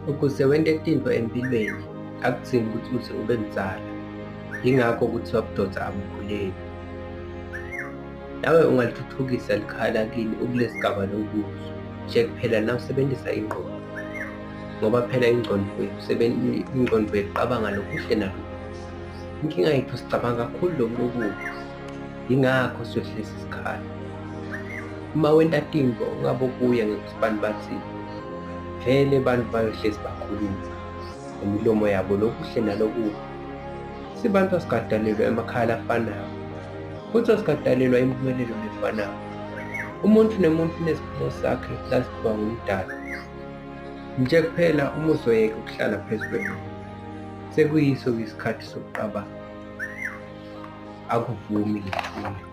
Ukuze wente tintfo empilweni akudzingi ukuthi uze ube mdzala, yingakho kuthiwa budoda abukhuleli. Nawe ungalithuthukisa likhaya lakini ukulesigaba lokuso, nje kuphela nawusebenzisa ingqondo. Ngoba phela ingqondo ingqondo iqabanga lokuhle nalokubi. Inkinga yethu sicabanga kakhulu loku lokubi, yingakho siyohlezi sikhala. Uma wenta tintfo ungabokuya ngekutsi bantu batsini, vele bantu bayohlezi bakhuluma ngemilomo yabo lokuhle nalokubi. Sibantu asikadalelwa emakhaya lafanayo futhi asikadalelwa impumelelo lefanayo. Umuntu nemuntu unesiphiwo sakhe lasiphiwa ngumdali. Nje kuphela uma uzoyeka ukuhlala phezu kwenqondo, sekuyiso-ke isikhathi sokuqabanga. Akuvumi ngithule.